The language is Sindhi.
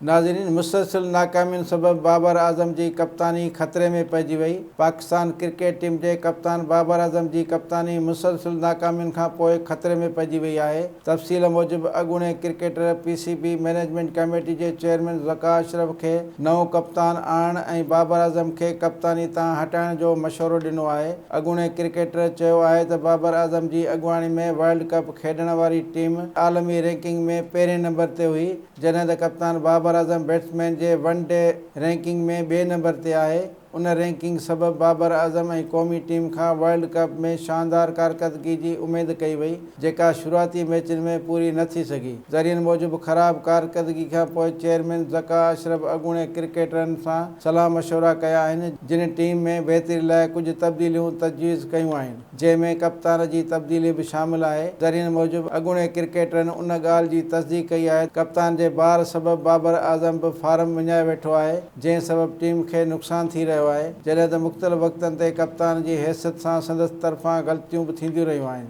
ناظرين مسلسل ناڪامين سبب بابر اعظم جي ڪپتاني خطري ۾ پئجي وئي. پاڪستان ڪرڪيٽ ٽيم جي ڪپتان بابر اعظم جي ڪپتاني مسلسل ناڪامين کان پوء خطري ۾ پئجي وئي آهي. تفصيل موجب اڳوڻي cricketer P C B management committee جي چيئرمين ذڪاء اشرف کي نئون ڪپتان آڻڻ ۽ بابر اعظم کي ڪپتاني تان هٽائڻ جو مشورو ڏنو آهي. اڳوڻي ڪرڪيٽر چيو آهي ته بابر اعظم جي اڳواڻي ۾ ورلڊ ڪپ کيڏڻ واري ٽيم عالمي رينڪنگ ۾ پهرين نمبر تي هئي. جڏهن ته ڪپتان بابر اعظم بيٽسمين جي ون ڊي رينڪنگ ۾ ٻئي نمبر تي آهي، ان رينڪنگ سبب بابر اعظم ۽ قومي ٽيم کان ورلڊ ڪپ ۾ شاندار ڪارڪردگي جي اميد ڪئي وئي، جيڪا شروعاتي ميچن ۾ پوري نه ٿي سگهي. ذريعن موجب خراب ڪارڪردگي کانپوء چيئرمين ذڪاء اشرف اڳوڻي ڪرڪيٽرن سان صلاح مشورا ڪيا آهن، جن ٽيم ۾ بهتري لاء ڪجهه تبديليون تجويز ڪيون آهن. جنهن ۾ ڪپتان جي تبديلي به شامل آهي. ذريعن موجب اڳوڻي ڪرڪيٽرن ان ڳالهه جي تصديق ڪئي آهي ته ڪپتان جي بار سبب بابر اعظم به فارم وڃائي ويٺو آهي، جنهن سبب ٽيم کي نقصان ٿي رهيو آهي، جڏهن ته مختلف وقتن تي ڪپتان جي حيثيت سان سندس طرفان غلطيون به ٿينديون رهيون آهن.